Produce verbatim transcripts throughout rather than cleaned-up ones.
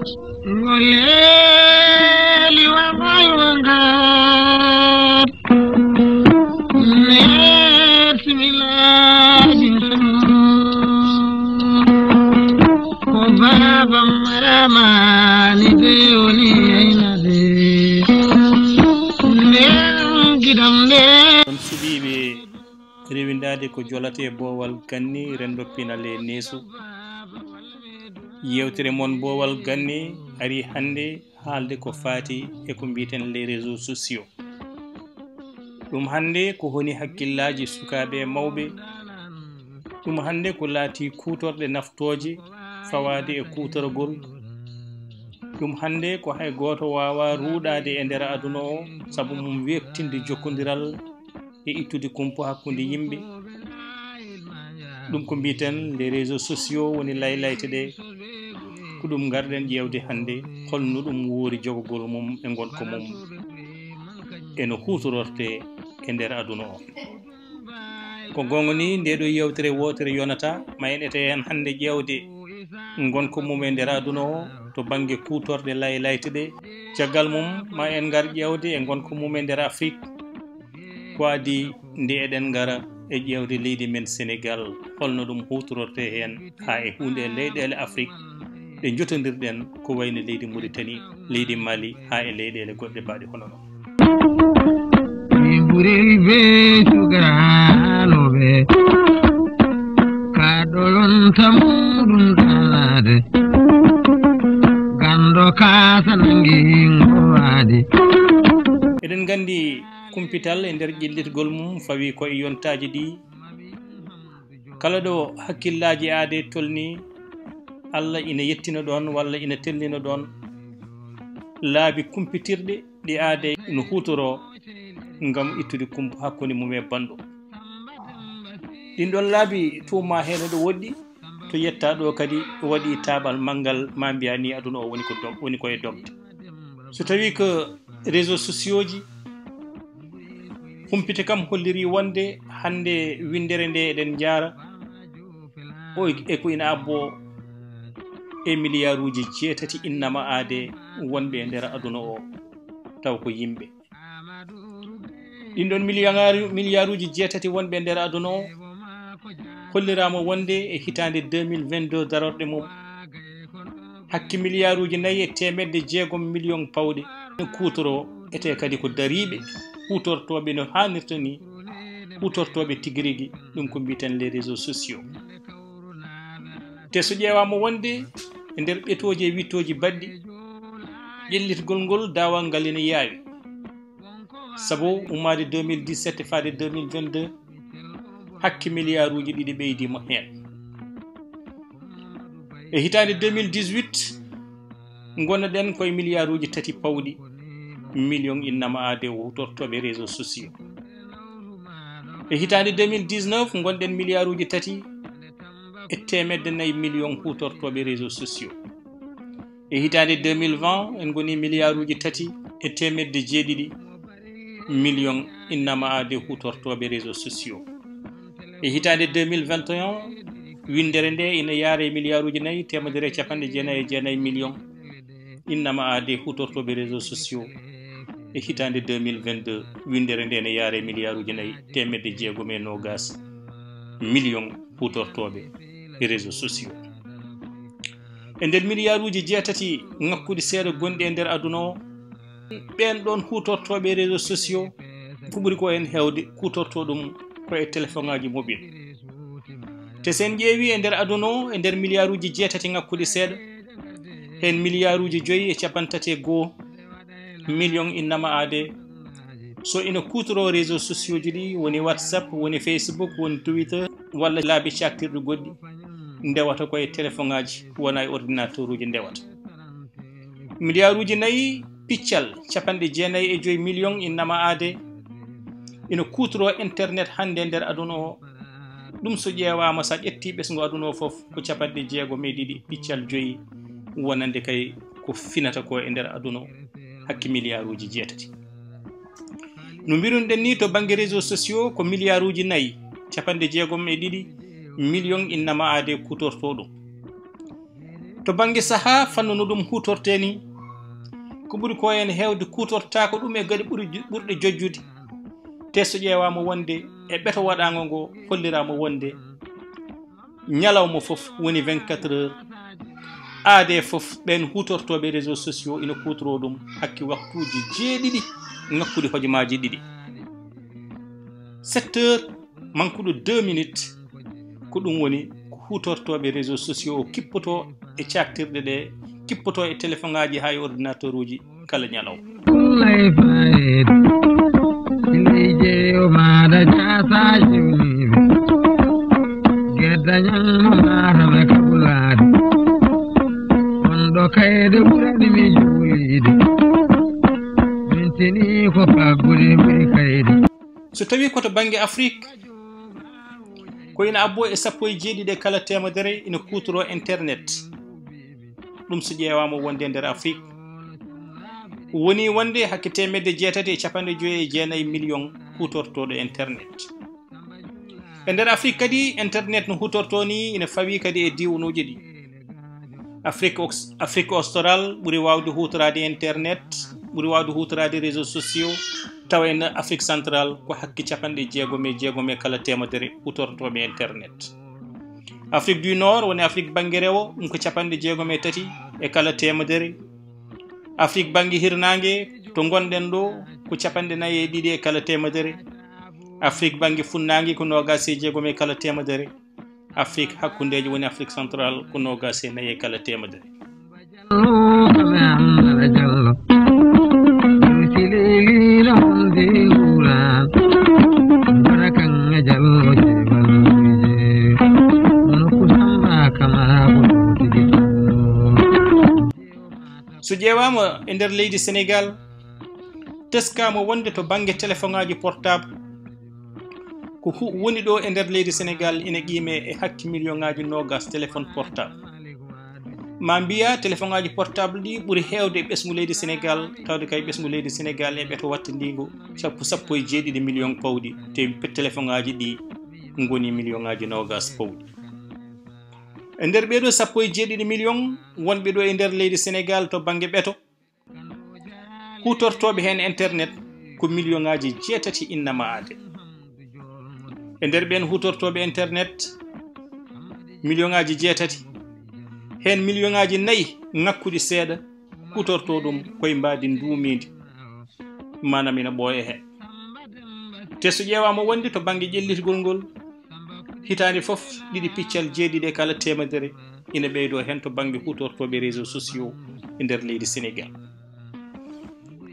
Ngol leeli wa ngol wa ngal. Merci, mi laaji. Ko baaba Marama ni de woni aynade. Nden giɗam nde. On suɓiiɓe rewindaade ko jolate boowal ganni, renndo pinal e neesu. Yeewtere mon boowal ganni ari hannde haalde ko faati e ko mbiyeten les réseaux sociaux. Ɗum hannde ko honi hakkillaaji sukaaɓe e mawɓe. Ɗum hannde ko laati kuutorɗe naftooje fawaade e kuutorgol. Ɗum hannde ko hay gooto waawaa ruuɗaade e nder aduna o, sabu mum weeɓtinde jokkondiral e ittude kumpo hakkunde yimɓe. Ɗum ko mbiyeten les réseaux sociaux woni laylayte ɗe. Ko ɗum ngarɗen ƴeewde hannde, holno ɗum woori jogagol mum e ngonka mum e no huutorortee e nder aduna o. Ko goonga ni, nde ɗo yeewtere wootere yonata, ma en ete heen hannde ƴeewde ngonka mum e nder aduna o to bannge kuutorɗe laylayte ɗe. Caggal mum, ma en ngar ƴeewde e ngonka mum e nder Afrik. Ko adii nde eɗen ngara e ƴeewde leydi men Senegaal, holno ɗum huutorortee heen haa e huunde e leyɗeele Afrik ɗe njotondirɗen, ko wayno leydi Muritani, leydi Mali, haa e leyɗeele goɗɗe baaɗe hono ɗo. Min ɓuri be sukaraalooɓe, ka ɗolon tamuɗum talaade, ganndo kaasa nangi ngowaade. Eɗen nganndi kumpital e nder ƴellitgol mum fawi ko e yontaaji ɗi. Kala ɗo hakkillaaji aadee tolni, Allah ina yettina ɗoon walla ina tellina ɗoon laabi kumpitirɗi ɗi aadee ina huutoroo ngam ittude kumpa hakkunde mum e banndo. Ɗiin ɗoon laabi tuuma heen eɗo woɗɗi, to yettaa ɗo kadi waɗi taaɓal manngal, ma mbiyaa ni aduna o woni ko dog-, woni ko e dogde. So tawii ko réseaux sociaux ji, humpite kam hollirii wonde hannde winndere nde eɗen njaara, o e ko ina abboo e miliyaaruuji jeetati innama aadee wonɓe e nder aduna o, taw ko yimɓe. Ɗiin ɗoon miliyangaaru-, miliyaaruuji jeetati wonɓe e nder aduna o, holliraama wonde e hitaande deux mille vingt-deux darorɗe mum, hakke miliyaaruuji nayi e teemedde jeegom miliyoŋ pawɗe kuutoroo, etee kadi ko dariiɓe huutortooɓe no haanirta ni, huutortooɓe tigi rigi, ɗum ko mbiyeten les réseaux sociaux. Te so ƴeewaama wonde e nder ɓetooji e wittooji baɗɗi, ƴellitgol ngol daawal ngal ina yaawi. Sabu ummaade deux mille dix-sept faade deux mille vingt-deux, hakke miliyaaruuji ɗiɗi ɓeydiima heen. E hitaande deux mille dix-huit, ngonnoɗen koye miliyaaruuji tati pawɗi miliyoŋ innama aadee huutortooɓe réseaux sociaux. E hitaande deux mille dix-neuf, ngonɗen miliyaaruuji tati e teemedde nayi miliyoŋ huutortooɓe réseaux sociaux. E hitaande deux mille vingt, en ngoni miliyaaruuji tati e teemedde jeeɗiɗi miliyoŋ innama aadee huutortooɓe réseaux sociaux. E hitaande deux mille vingt et un, winndere nde ina yaara e miliyaaruuji nayi, teemedere e capanɗe jeenayi e jeenayi miliyoŋ innama aadee huutortooɓe réseaux sociaux. E hitaande deux mille vingt-deux, winndere nde ina yaara e miliyaaruuji nayi, teemedde jeegom e noogaas miliyoŋ huutortooɓe réseaux sociaux. E nder miliyaaruuji jeetati ŋakkuɗi seeɗa gonɗi e nder aduna o, ɓeen ɗoon huutortooɓe réseaux sociaux, ko ɓuri ko en heewde kuutortoo ɗum ko e telefoŋaaji mobile. Te so en ƴeewi e nder aduna o, e nder miliyaaruuji jeetati ŋakkuɗi seeɗa, heen miliyaaruuji joyi e capanɗe tati e goo miliyoŋ innama aadee, so ina kuutoroo réseaux sociaux ji ɗi, woni WhatsApp, woni Facebook, woni Twitter, walla laabi caktirɗi goɗɗi, ndewata ko e telefoŋaaji, wona e ordinateuruuji ndewata. Miliyaaruuji nayi piccal capanɗe jeenayi e joyi miliyoŋ innama aadee ina kuutoroo internet hannde e nder aduna o. Ɗum so ƴeewaama, so a ƴettii ɓesngu aduna o fof, ko capanɗe jeegom e ɗiɗi piccal joyi wonande kay ko finata ko e nder aduna o, hakke miliyaaruuji jeetati. No mbirunoɗen ni, to bannge réseaux sociaux ko miliyaaruuji nayi, capanɗe jeegom e ɗiɗi miliyoŋ innama aadee kuutortoo ɗum. To bannge sahaa, fannu no ɗum huutortee nii, ko ɓuri ko en heewde kuutortaako ɗum e geɗe ɓuri, ɓurɗe jojjude. Te so ƴeewaama wonde e ɓeto waɗaango ngo, holliraama wonde ñalawma fof woni vingt-quatre heures, aadee fof ɓeen huutortooɓe réseaux sociaux ina kuutoroo ɗum hakke waktuuji jeeɗiɗi ŋakkude hojomaaji ɗiɗi. Sept heures mankuɗo deux minutes, ko ɗum woni ko huutortooɓe réseaux sociaux o kippotoo e caaktirɗe ɗe, kippotoo e telefoŋaaji haa e ordinateur uji kala ñalawma. Kullay fayde, leydi o maada jaasaaji wuyɓe, gedda ñalma maata me kabulaade, on ɗo kayde ɓurani mi juuliide, min tini ko faggude ɓuri kayde. So tawii ko to bannge Afrik, ko ina abboo e sappo e jeeɗiɗi e kala teemedere ina kuutoroo internet. Ɗum so ƴeewaama wonde e nder Afrik, woni wonde hakke teemedde jeetati e capanɗe joyi e jeenayi miliyoŋ kuutortooɗo internet. E nder Afrik kadi, internet no huutortoo nii ina fawii kadi e diiwanuuji ɗi. Afrik Os-, Afrik Austral ɓuri waawde huutoraade internet, ɓuri waawde huutoraade réseaux sociaux, tawa en Afrik Central ko hakke capanɗe jeegom e jeegom e kala teemedere huutortooɓe internet. Afrik du Nord woni Afrik bannge rewo, ɗum ko capanɗe jeegom e tati e kala teemedere. Afrik bannge hirnaange, to ngonɗen ɗo, ko capanɗe nayi e ɗiɗi e kala teemedere. Afrik bannge funnaange ko noogaas e jeegom e kala teemedere. Afrik hakkundeejo woni Afrik Central ko noogaas e nayi e kala teemedere. So ƴeewaama e nder leydi Senegaal, teskaama wonde to bannge telefoŋaaji portable, ko hu-, woni ɗo e nder leydi Senegaal ina qiimee e hakke miliyoŋaaji noogaas téléphone portable. Maa mbiyaa telefoŋaaji portable ɗi ɓuri heewde e ɓesngu leydi Senegaal, tawde kay ɓesngu leydi Senegaal e ɓeto wattindiingu sappo, sappo e jeeɗiɗi miliyoŋ pawɗi, te pe-, telefoŋaaji ɗi ngoni miliyoŋaaji noogaas pawɗi. E nder ɓee ɗoo sappo e jeeɗiɗi miliyoŋ wonɓe ɗo e nder leydi Senegaal to bannge ɓeto, huutortooɓe heen internet ko miliyoŋaaji jeetati innama aade. E nder ɓeen huutortooɓe internet, miliyoŋaaji jeetati, heen miliyoŋaaji nayi ŋakkuɗi seeɗa kuutortoo ɗum koye mbaadi nduumiindi, maanaam ina ɓooya heen. Te so ƴeewaama wonde to bannge ƴellitgol ngol, hitaande fof, ɗiɗi piccal jeeɗiɗi e kala teemedere ina ɓeydoo heen to bannge huutortooɓe réseaux sociaux e nder leydi Senegaal.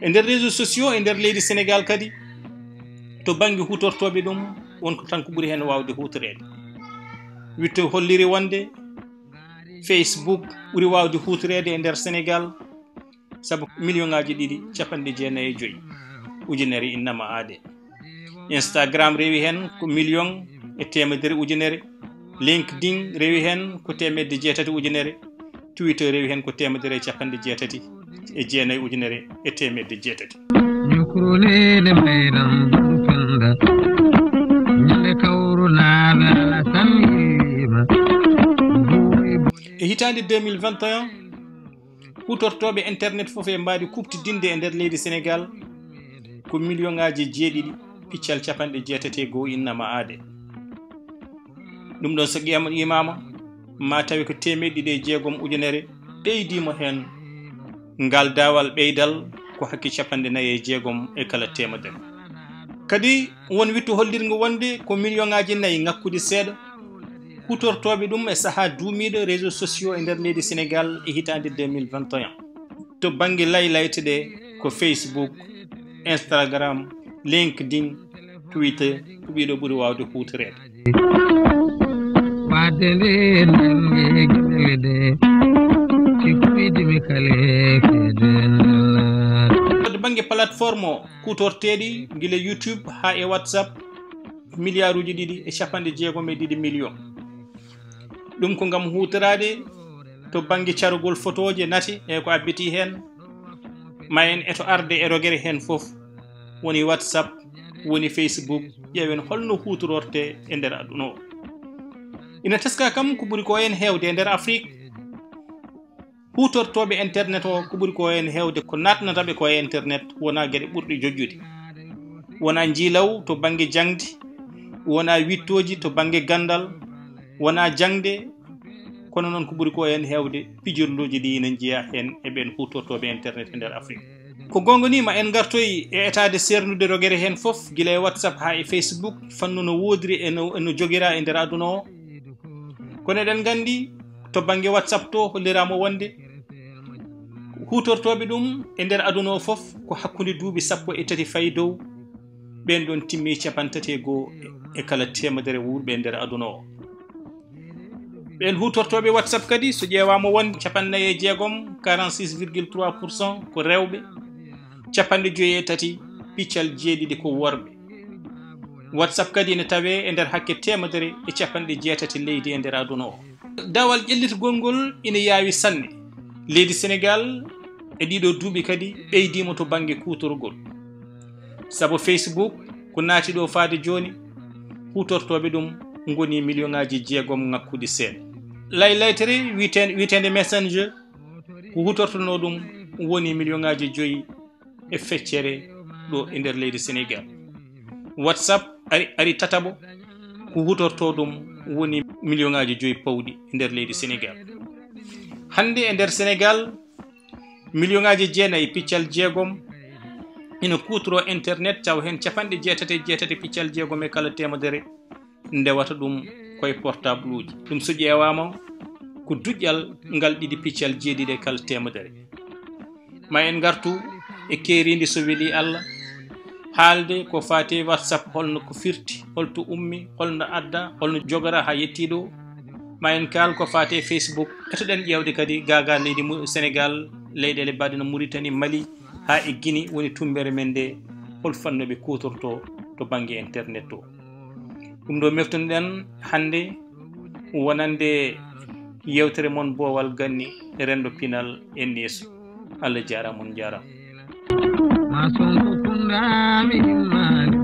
E nder réseaux sociaux e nder leydi Senegaal kadi, to bannge huutortooɓe ɗum, won ko tan ko ɓuri heen waawde huutoreede. Witto holliri wonde Facebook ɓuri waawde huutoreede e nder Senegaal, sabu miliyoŋaaji ɗiɗi capanɗe jeenayi e joyi ujunere innama aade. Instagram rewi heen ko miliyoŋ e teemedere ujunere. LinkedIn rewi heen ko teemedde jeetati ujunere. Twitter rewi heen ko teemedere e capanɗe jeetati e jeenayi ujunere e teemedde jeetati. Ñukru nene mayram badu penda. Ñande kawru naala sanima. E hitaande deux mille vingt et un, huutortooɓe internet fof e mbaadi kuuɓtidinde e nder leydi Senegaal ko miliyoŋaaji jeeɗiɗi piccal capanɗe jeetati e goo innama aade. Ɗum ɗoon so qiima-, qiimaama, ma tawi ko teemedde ɗiɗi e jeegom ujunere ɓeydiima heen. Ngal daawal ɓeydal ko hakke capanɗe nayi e jeegom e kala teemedere. Kadi won wittu hollirngu wonde ko miliyoŋaaji nayi ŋakkuɗi seeɗa huutortooɓe ɗum e sahaa duumiiɗo réseaux sociaux e nder leydi Senegaal e hitaande deux mille vingt et un. To bannge laylayte ɗe ko Facebook, Instagram, LinkedIn, Twitter, ko ɓiɗo ɓuri waawde huutoreede. Wadde nde nange gimele de, ci kuydi mi kale fede nella. To bannge plateforme o, kuutorteeɗi gila YouTube haa e WhatsApp, miliyaaruuji ɗiɗi e capanɗe jeegom e ɗiɗi miliyoŋ. Ɗum ko ngam huutoraade to bannge carugol fotooje nate e ko abbitii heen, ma en eto arde e rogere heen fof, woni WhatsApp, woni Facebook, ƴeewen holno huutorortee e nder aduna o. Ina teskaa kam ko ɓuri ko en heewde e nder Afrik, Huutortooɓe internet o, ko ɓuri ko heen heewde, ko naatnata ɓe ko e internet wonaa geɗe ɓurɗe joƴƴude. Wonaa njiilaw to bannge jaŋde, wonaa wiɗtooji to bannge ganndal, wonaa jaŋde, kono noon ko ɓuri ko heen heewde, pijirlooji ɗi ina njeyaa heen e ɓeen huutortooɓe internet e nder Afrik. Ko goonga ni, ma en ngartoy e etaade seerndude rogere heen fof, gila e WhatsApp haa e Facebook, fannu no woodiri e no, e no jogiraa e nder aduna o. Kono eɗen nganndi, to bannge WhatsApp to, holliraama wonde huutortooɓe ɗum e nder aduna o fof ko hakkunde duuɓi sappo e tati fayi dow, ɓeen ɗoon timmi capanɗe tati e goo e kala teemedere wuurɓe e nder aduna o. Ɓeen huutortooɓe WhatsApp kadi, so ƴeewaama, won capanɗe nayi e jeegom, quarante-six virgule trois pour cent, ko rewɓe, capanɗe joyi e tati, piccal jeeɗiɗi ko worɓe. WhatsApp kadi ina tawee e nder hakke teemedere e capanɗe jeetati leydi e nder aduna o. Dawal ƴellitgol ngol ina yaawi sanne. Leydi Senegaal e ɗiɗo duuɓi kadi ɓeydiima to bannge kuutorgol. Sabu Facebook ko naati ɗo faade jooni, huutortooɓe ɗum ngoni miliyoŋaaji jeegom ŋakkuɗi seeɗa. Laylaytere wiyeteen-, wiyeteende Messenger, ko huutortonoo ɗum woni miliyoŋaaji joyi e feccere ɗo e nder leydi Senegaal. WhatsApp ari, ari tataɓo, ko huutortoo ɗum woni miliyoŋaaji joyi pawɗi e nder leydi Senegaal. Hannde e nder Senegaal, miliyoŋaaji jeenayi piccal jeegom ina kuutoroo internet, tawa heen capanɗe jeetati e jeetati piccal jeegom e kala teemedere ndewata ɗum koye portabluuji. Ɗum so ƴeewaama ko duƴƴal ngal ɗiɗi piccal jeeɗiɗi e kala teemedere. Ma en ngartu e keeriindi so welii Allah, haalde ko faati e WhatsApp, holno ko firti, holto ummi, holno adda, holno jogora haa yettii ɗo. Ma en kaal ko faati e Facebook. Etoɗen ƴeewde kadi gaagaa leydi mu-, Senegaal, leyɗeele mbaɗe no Muritani, Mali, haa e Gini woni tummbere men nde, hol fannu ɓe kuutortoo to bannge internet to. Ɗum ɗo meftunoɗen hannde wonande yeewtere mon Boowal Ganni, renndo pinal e neesu. Allah jaaraama, on njaaraama. Ma sonko kundaami immaade.